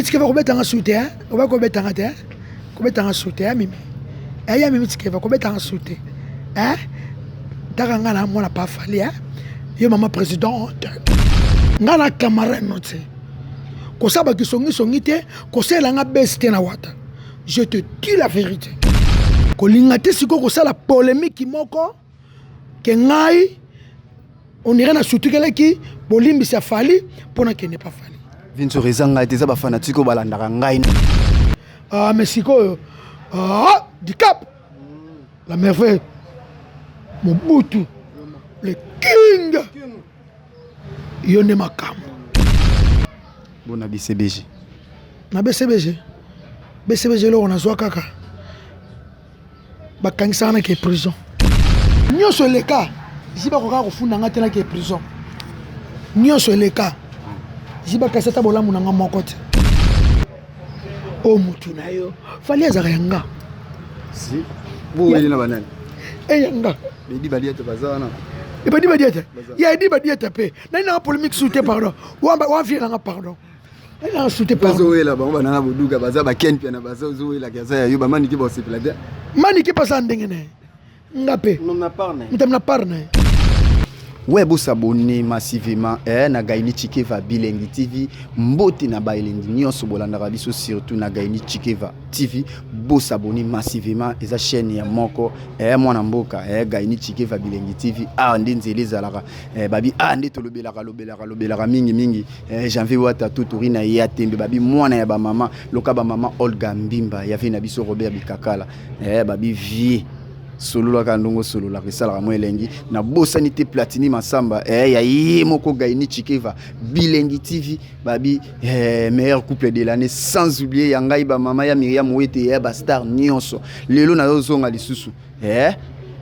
Tsikeva, kobetanga su te, oba kobetanga te, kobetanga su te. Mimi eya, Mimi Tsikeva, kobetanga su te. Taka nga na mwana pa Fally, yo mama présidente, nga na camarade no te, kosala bakisongisongi te, kosalelanga bese te na Wata. Je te dis la vérité, kolinga te sikoyo kosala polémique moko ke ngai on dirait nasutukelaki bolimbisi ya Fally mpo nakende pa Fally. Vinsor, eza ngai te, eza bafanatike oyo balandaka ngai. Ah, mais sikoyo, ah, Dicap la Merveille, Mobutu le King, yo nde makambo. Bona BCBG? Na BCBG, BCBG eloko nazwa kaka bakangisaka nake prison nyonso eleka. Zi bakokaka kofunda nga te, nake prison nyonso eleka. Zi bakasi ata bolamu na nga moko te. Oyo mutu na yo Fally azalaka ya nga. Si boweli na banani? Eyanga. Bedi badiete baza wana. Ebadi badiete ya edi badiete mpe nani nanga polémique su te, pardon, wavie nanga, pardon, nani nanga su te, pardon. Bazowela bango banana boduka, baza baken mpe na baza ozowelaka aza ya yo, bamaniki bosepela te. Maniki mpe aza ndenge na ye, nga mpe mutam na part na ye. Ouais, bosabonner massivement na Gaini Chikeva Bilengi TV. Mbote na baelengi nyonso bolandaka biso, surtout na Gaini Chikeva TV. Bosabonner massivement, eza chaîne ya moko mwana mboka Gaini Chikeva Bilengi TV. Ah, nde nzela ezalaka babi, ah, nde tolobelaka lobelaka lobelaka mingi mingi Janvier Wata tuturi na ye atembe babi mwana ya bamama loka bamama Olga Mbimba yavi na biso Robert Bikakala babi vie sololaka ndongo sololaka esalaka mwa elengi. Nabosani te Platini Masamba ya ye moko Gaini Chikeva Bilengi TV, babi meilleur couple de l'année, sans oublier ya ngai bamama ya Miriam Wete ya bastar nyonso. Lelo nazozonga lisusu,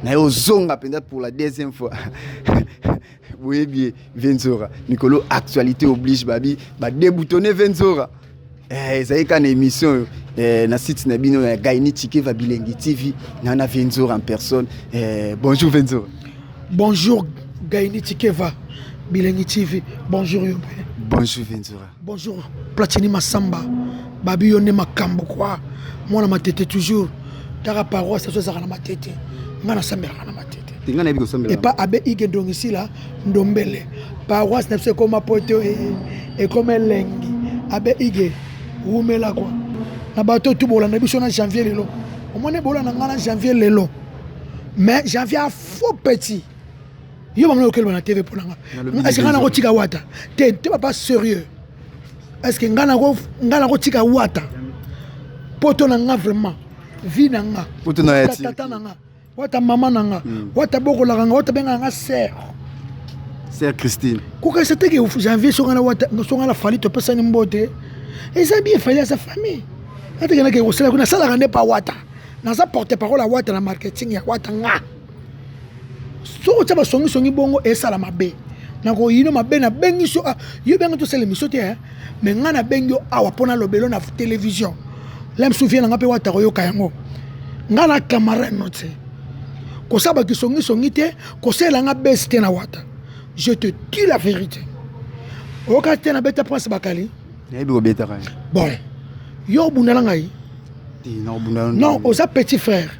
nayozonga mpenza pour la deuxième fois. Boyebi Venzora mikolo, actualité oblige, babi badéboutonne Venzora. Ezali kaka na émission oyo na site na bino ya Gaini Chikeva Bilengi TV na Venzora en personne. Bonjour Venzora. Bonjour Gaini Chikeva Bilengi TV, bonjour yo mpe. Bonjour Venzora. Bonjour Platini Masamba, babi yo nde makambo kwa mwana Matete toujours. Taka paroisse so ezalaka na Matete, nga nasambelaka na Matete. Te, nga nayebi kosambela. Epa abe Ige Ndongisila Ndombele, paroisse na biso ekoma poto, ekoma elengi. Abe Ige wumela kwa na bato tu bolanda biso na Janvier lelo. Omoni bolanda nga na Janvier lelo, mais Janvier a faux petit yo bango okeleba na TV mpo na nga. Est ce nga nakotika Wata te? Te, papa, sérieux, est ce que nga nakotika Wata? Poto na nga, vraiment, vie na nga. Poto na ya. Tata na nga Wata, mama na nga Wata, bokolaka nga Wata, bengaka nga sœur. Sœur Christine. Kokasa teke Janvier songa na Wata, songa na Fally, topesani mbote, eza bien. Fally aza famille, atekenake kosala kuna, nasalaka nde pa Wata, naza porte parole ya Wata na marketing ya Wata. Nga soki otya basongisongi bongo esala mabe, nakoyino mabe. Nabengi so, ah, yo benga tosala émission te, mais nga nabengi yo awa mpo nalobelo na télévision. La mosusu vie na nga mpe Wata koyoka yango. Nga na camarade no te, kosala bakisongisongi te, kosalela nga bese te na Wata. Je te dis la vérité, oyoka te nabeta Prince Bakali. Nayebi kobetaka. Bon, yo obunda na ngai? Non, oza petit frère,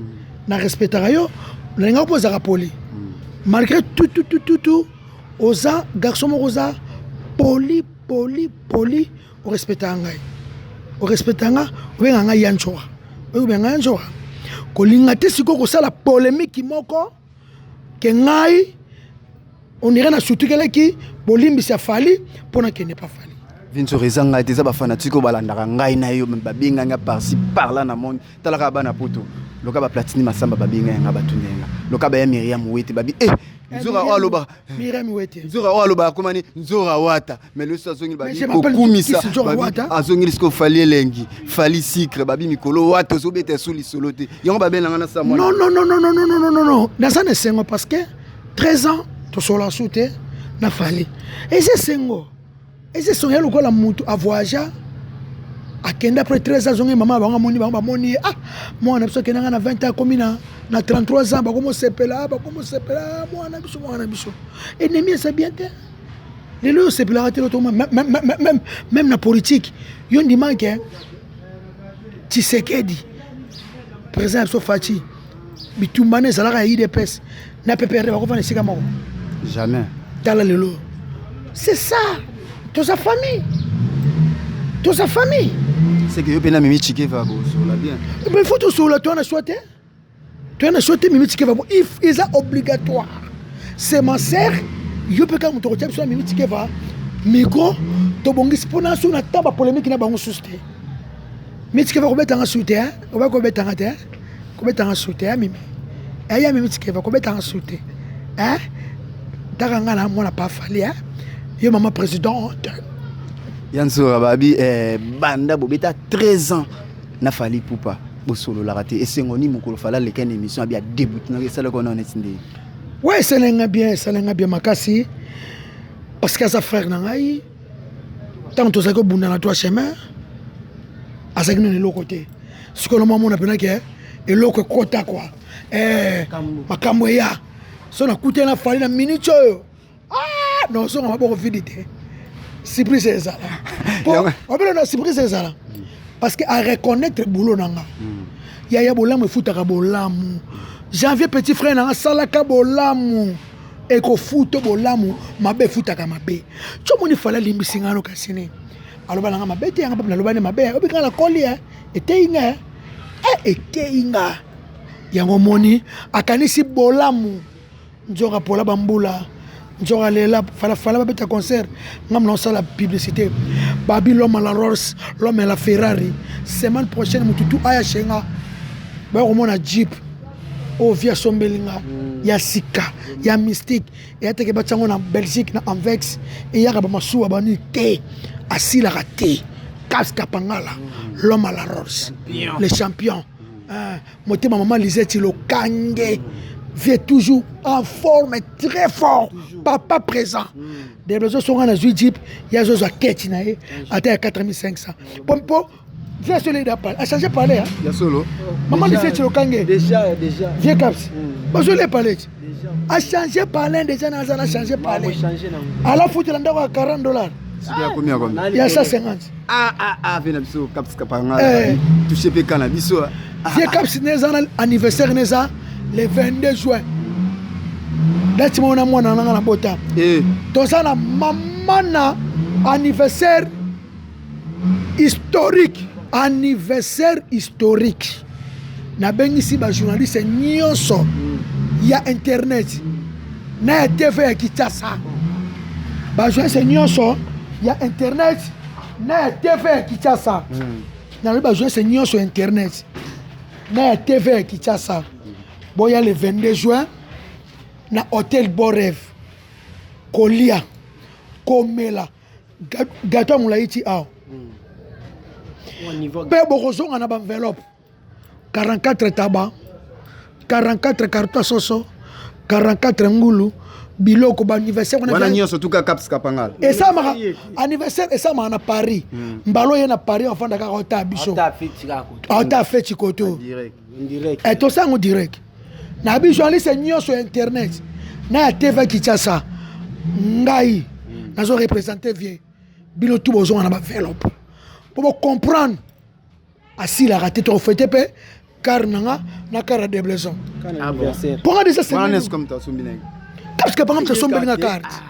na respectaka yo, nalingaka mpo ozalaka poli malgré tout, tout, tout, tout, tout. Oza garçon moko, oza poli, poli, poli, orespectaka ngai, orespectaka nga, obengaka ngai ya Nzora, oyo obenga ngai ya Nzora. Kolinga te sikoyo kosala polémique moko ke ngai on dirait nasutukelaki bolimbisi ya Fally mpo nakende pa Fally. Vinsor, eza ngai te, eza bafanatike oyo balandaka ngai na yo, babenga nga par-ci par-là na monde. Talaka bana poto loka baplatini Masamba, babenga yanga, batuni yanga loka baya Miriam Wete, babi e Nzora oyo aloba. Miriam Wete. Nzora oyo aloba akomani Nzora Wata, mais leso azongi, babi kokumisa, azongeli siko Fally elengi, Fally sucre, babi mikolo Wata ozobeta so lisolo te, yango babelanga na sa. Non, non, non, non, non, non, non, non, non, naza na esengo parce que 13 ans tosola su te na Fally. Eza esengo, eza esengo ya lokola mutu avoyagea, akende après 13 ans, azongi, mama bango amoni bango, bamoni ye: "Ah, mwana biso akendanga na 20 ans, akomi na 33 ans." Bakomosepela, bakomosepela: "Mwana biso, mwana biso." Ennemi eza bien te. Lelo oyo osepelaka te, loto même na politique. Yo ndima ke Tshisekedi, président ya biso Fatshi, bitumba na ezalaka ya UDPS na PPRD, bakofanda esika moko? Jamais. Tala lelo, c'est ça, toza famille, toza famille. C'est que yo mpe na Mimi Tshikeva bosola bien? Mais il faut tosolola, toya na choix te, toya na choix te. Mimi Tshikeva, eza obligatoire, c'est ma sœur. Yo mpe kaka moto akotia biso na Mimi Tshikeva micro, tobongisi mpona so na ta bapolémique na bango susu te. Mimi Tshikeva kobetanga su te, oba kobetanga te, kobetanga su te. Mimi eya, Mimi Tshikeva kobetanga su te. Taka nga na mwana pa Fally, yo mama présidente. Ya nzoka babi banda bobeta 13 ans na Fally Ipupa, bosololaka te. Esengo nini mokolo Fally aleka na émission, abi adébute naka, esalaka wana neti nde? Ouais, esalenga bien, esalenga bien makasi, parce que aza frère na ngai. Ntango tozalaki kobunda na trois chemin, azalaki nano eloko te. Sikoyo namona mpena ke eloko ekota kua, makambo eya. So nakutani na Fally na minute oyo, ah, nozonga maboko vide te. Surprise ezala, obele na surprise ezala, parce que areconnaître boulot na nga. Yaya, bolamu efutaka bolamu. Janvier, petit frère na nga, asalaka bolamu, ekofuta bolamu. Mabe efutaka mabe. Ti omoni Fally alimbisi nga no, kasi nini aloba nanga mabe te. Yanga mpe naloba nde mabe obikanga na koli eteyi nga, eteyi nga. Yango omoni akanisi bolamu nzoka pola bambula nzoka lela falafala. Babeta concert, ngam na osala publicité, babi l'homme à la Rolls, l'homme à la Ferrari. Semaine prochaine, motutu aya shenga, baya komona jeep oyo vi asombeli nga ya sika ya mystique. Eya teke batiango na Belgique na Anvers, eyaka bamasuwa banini te, asilaka te. Kas Kapangala, l'homme à la Rolls, le champion. Motema mama Lisette Lokange vie toujours en forme, très fort. Papa présent de bezosonga na zwi jeep, ye azozwa keti na ye ata ya 4500 po mpo vie solo eda parler, achange parler. Ya solo. Mama Lisette Lokange. Déjà, déjà. Vieux Caps bazoli parler, achange parler déjà, naza na change parler, alafutela ndako ya 40 $. Ya 150. Ah ah ah, ve na biso Caps Kapanga touché mpe ka na biso. Vieux Caps ne eza na anniversaire, ne eza le 22 juin, dati moko na mwana nanga na bota. Toza na mama na anniversaire historique, anniversaire historique. Nabengisi bajournaliste nyonso ya internet na ya TV ya Kinshasa, bajournaliste nyonso ya internet na ya TV ya Kinshasa. Nalobi bajournaliste nyonso ya internet na ya TV ya Kinshasa, boya le 22 juin na hôtel Beau Rêve, kolia, komela gâteau ya molai ti awa, mpe bokozonga na baenveloppe 44 taba, 44 carton soso, 44 ngulu, biloko baanniversaire. Wana nyonso tuka Caps Kapangala. Esalamaka anniversaire, esalamaka na Paris. Mbala oye na Paris, afanda kaka ota biso, ota feti koto, tosango direct na bi journaliste nyonso ya internet na ya TV Kinshasa. Ngai nazo représente vieux, bino tu bozonga na baenveloppe mpo bocomprendre asilaka te. Tokofete mpe car na nga na car ya deblaison mponga déjà, parce que panga moto asombeli nga carte,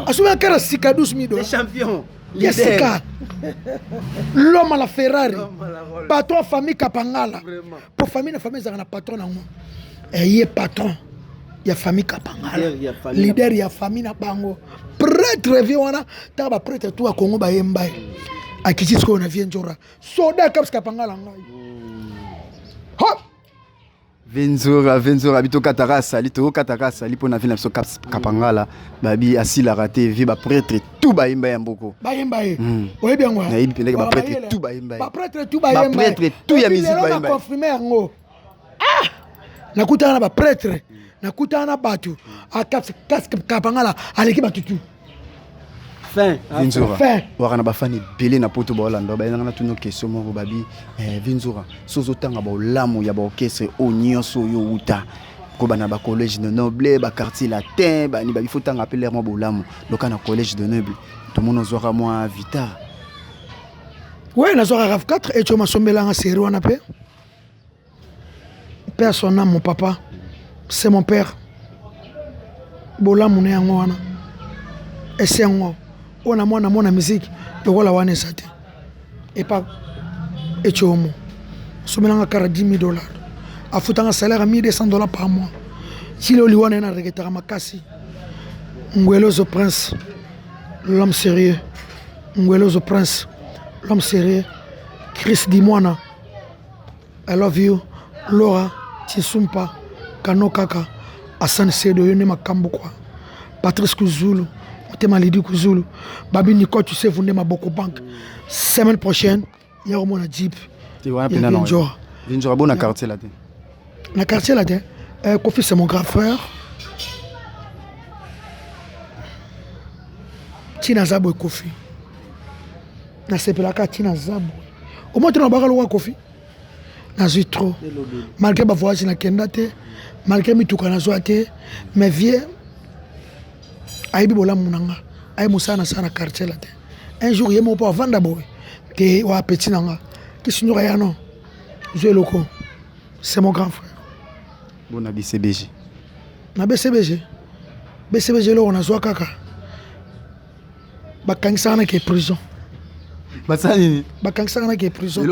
asombeli nga car ya sika 12 000 dollars ya sika. L'homme à la Ferrari, patron famille Kapangala, po famille na famille ezalaka na patron nango. Ye patron ya famille Kapangala, leader ya famille na bango, prêtre vieux wana. Taka baprêtre tu ya Kongo bayemba ye, akiti sikoyo na vieux Nzora, soda Caps Kapangala ngai. Venzora, Venzora, bi tokataka asali, tokataka asali mpo na vi na biso Kapangala. Babi asilaka te vi, baprêtre tu bayemba ya mboko. Bayemba ye. Oyebi yango? Nayebi mpendeke baprêtre tu bayemba ye. Baprêtre tu bayemba. Baprêtre tu ya musique bayemba. Confirme yango. Ah, nakutana na baprêtre, nakutana na bato. Kapangala aleki bato tu. Fin. Vinzora. Fin. Waka na bafani ebele na poto baolanda, bayelanga na tuna question moko. Babi Vinzora, so ozotanga baolamu ya baorchestre oyo nyonso oyo outa. Kobanda ba collège de noble, ba quartier latin, bani ba bifo tanga pe mwa bolamu. Loka na collège de noble. Tout le monde ozwaka mwa vita. Ouais, nazwaka RAV4 et tu masombelanga série wana pe. Père son âme, mon papa, c'est mon père. Bolamu na yango wana. Esengo oyo na mwana mwana musique lokola wana eza te. Epa Etiomo asombelanga kara 10 000 dollars, afutanga salaire ya 1200 dollars par mois. Ti lelo liwa na ye na regretaka makasi. Ngwelozo Prince, l'homme sérieux. Ngwelozo Prince, l'homme sérieux. Chris Dimwana, I love you. Laura Chisumpa, Kano Kaka, Hassan Sedo, yo nde makambo kwa. Patrice Kuzulu, motema Lydie Kuzulu, Babi Nicole, tu sais, vous nde maboko banque. Semaine prochaine, ya komona Jeep. Te wana pena na. Njora. Njora bon na quartier là te. Na quartier là te. Kofi c'est mon grand frère. Tina Zabo et Kofi. Nasepelaka Tina Zabo. Au moins tona baka lokola Kofi. Nazwi trop. Malgré ba voyage nakenda te, malgré mituka nazwa te, mais vieux ayebi bolamu na nga, ayebi mosala nasala na quartier la te. Un jour ye moko mpo avanda boye te wa petit na nga kisinyoka ya non zwa eloko, c'est mon grand frère. Bon na BCBG. Na BCBG, BCBG eloko nazwa kaka bakangisaka na ke prison. Basala nini? Bakangisaka na ke prison.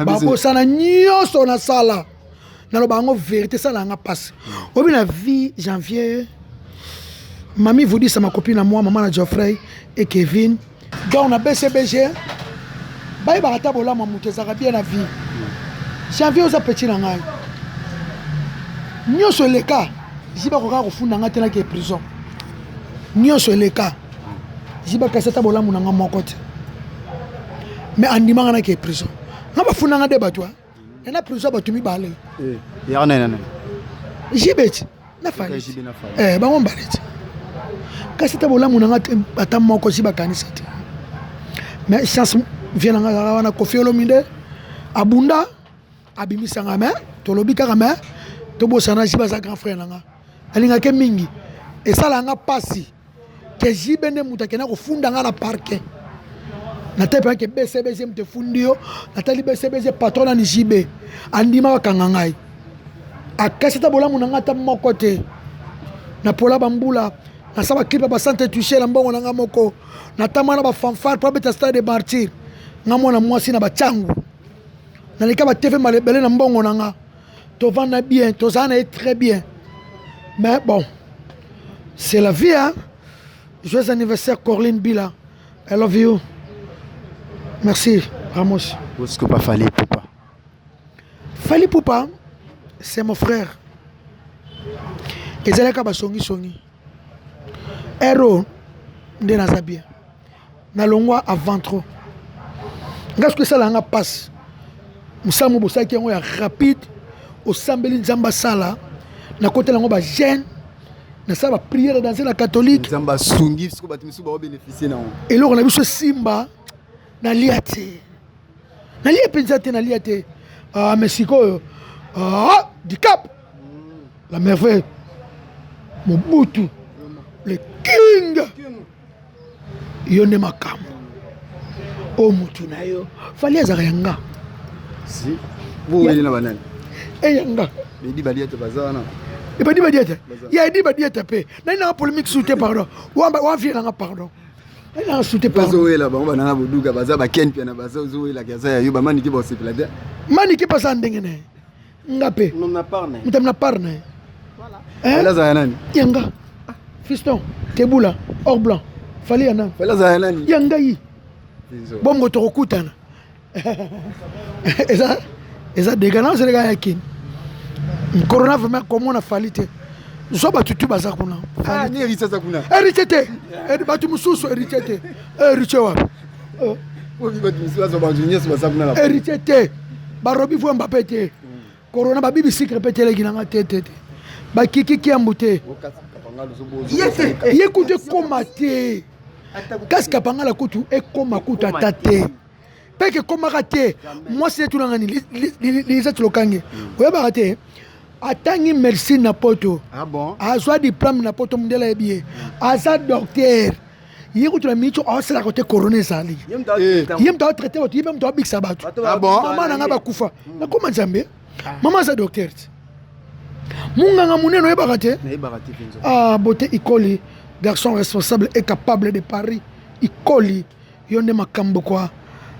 Babosana nyonso nasala. Naloba yango vérité, esala yanga mpasi. Obi na vie janvier, mami Vudisa, ma copine à moi, maman na Geoffrey et Kevin. Donc na BCBG bayebaka ata bolamu ya moto ezalaka bien na vie. Janvier oza petit na ngai, nyonso eleka jiba kokaka kofunda ngai te nake prison. Nyonso eleka jiba kasi ata bolamu na ngai moko te, mais andimanga nake prison. Nga bafunda ngai de bato na prison bato mibale. Ya nani nani? Jibeti na Fally. Bango mbale te. Kasi ata bolamu na ngai te ata moko si bakanisa te. Mais chance vient na ngai azalaka wana Koffi Olomide abunda abimisa ngai, mais tolobi kaka mais tobosana Jibe aza grand frère na ngai. Alingaki mingi esala nga pasi ke Jibe nde moto akenda kofunda nga na parquet. Natali mpenza ke BCBG moto efundi yo, natali BCBG patron nani Jibe andima bakanga ngai. Akasi ata bolamu na ngai ata moko te. Napola bambula, nasala ba clip ya ba centre touché na mbongo na ngai moko. Natamba na ba fanfare po abeta stade de martyr. Nga mwana mwasi na bachangu. Naleka ba TV mbala ebele na mbongo na nga. Tovanda bien, tozala na ye très bien. Mais bon, c'est la vie, hein. Joyeux anniversaire Corline Bila. I love you. Merci Ramos. Bosco pa Fally Ipupa. Fally Ipupa, c'est mon frère. Ezalaka ba songi songi. Hero nde naza bien. Nalongwa avant trop. Nga soki esala nga passe. Mosala mo bosalaki yango ya rapide, osambeli Nzambe asala, nakotela yango ba jeune, nasala ba prière dans la catholique. Nzambe asungi siko bato misusu bao bénéficier na yango. Eloko na biso simba nalia te. Nalia mpenza te, nalia te. Ah, mais sikoyo, ah, Dicap, la merveille, Mobutu, le king. Yo nde makambo oyo mutu na yo Fally azalaka ya nga. Si boweli na banani? E ya nga. Edi Badiata baza wana. Edi Badiata. Ya Edi Badiata pe. Nani na polémique sous te pardon. Wamba wa vie na pardon. Nani na sous te pardon. Bazowela bango banana boduka baza ba Ken pia na baza ozowela kaza ya yo ba maniki ba osepela te. Maniki pasa ndenge ne. Nga pe. Non na part na. Mutam na part na. Voilà. Hein? Ela za nani? Yanga. Fiston, Teboula, or blanc. Fally ya nani? Fally za nani? Ya ngai. Bongo tokokutana. Eza eza dégâts na zele ya kin. Corona vraiment comment on a Fally te. Zo ba tutu baza kuna. Ah, ni héritier za kuna. Héritier te. Batu mususu héritier te. Héritier wa. Obi batu mususu bazo ba juniors baza kuna la. Héritier te. Ba Robi Vwa Mbappé te. Corona ba bibi sikre pe teleki nanga te te te. Ba kiki kiambu te. Ye kutu ekoma te. Kasi kapangala kutu ekoma kutu ata te. Peke ekomaka te. Mwasi ne tunanga ni Lisette Lokange. Oyebaka te. Atangi médecine na Poto. Ah bon? Azwa diplôme na Poto, mondele ayebi ye, aza docteur. Ye kutu na miniti aosalaka te, corona ezali. Ye moto aotraite bato, ye mpe moto aobikisa bato. Ah bon? Mama na nga bakufa, nakoma Nzambe. Mama aza docteur te, munganga monene, oyebaka te? Nayebaka te mpenza. Ah, beauté Ikoli, garçon responsable et capable de Paris. Ikoli, yo nde makambo kwa.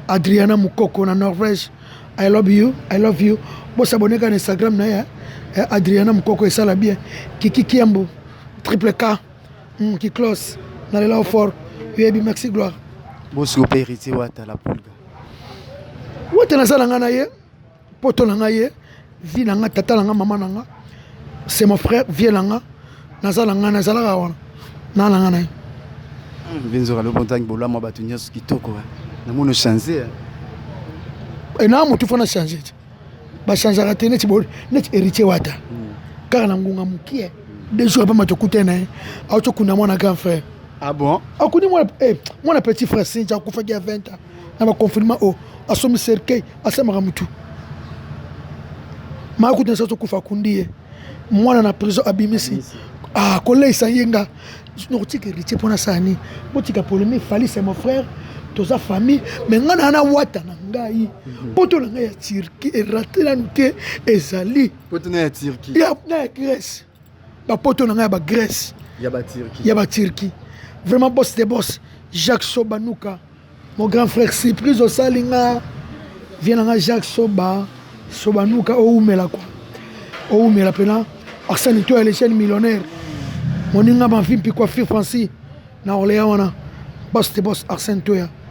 Adriana Mukoko na Norvège, I love you, I love you. Bosabone kaka na Instagram na ye, eh, Adriana Mukoko, esala bien. Kiki Kiambo, triple K, Kiklos nalela fort, yoyebi. Merci, Gloire. Bosiko mpe Héritier Wata la Pulga. Wata, naza na ngai na ye, poto na ngai, ye vie na nga, tata na nga, mama na nga, c'est mon frère, vie na nga, naza na ngai, nazalaka wana na ngai na ye. Nzoka lobo ntangi bolama bato nyonso kitoko, namoni ochange. Na motu fo na change te, bachangeaka te. Neti neti Héritier Wata, kaka na ngonga mokie, 2 jours apama tokutani na ye, auti okunda mwana grand frère. Ah bon? Akundi mwana, mwana petit frère Sinja, akufaki ya 20 ans na baconfinement. O asomi cercueil, asamaka mutu maa kutu na tokufa, akundi ye mwana na prison, abimisi. Ah, koleisa ye nga nakotika Héritier mpo nasala nini? Botika polémique. Fally, c'est mon frère, toza famille, mais nga na wata na ngai, poto na ngai ya Turquie erate nanu te, ezali. Poto na ya Turquie? Na ya Grèce, bapoto na ngai ya bagrèce. Ya baturquie. Ya baturquie, vraiment. Boss de boss, Jacques Sobanuka, mon grand frère, surprise osali nga, vie na nga, Jacques Soba Sobanuka, oumela kwa, oumela mpena. Arsène to ya les jeunes millionnaire, moninga mavi mpi coiffure Francis na Orléans wana, boss de boss, Arsène Toya.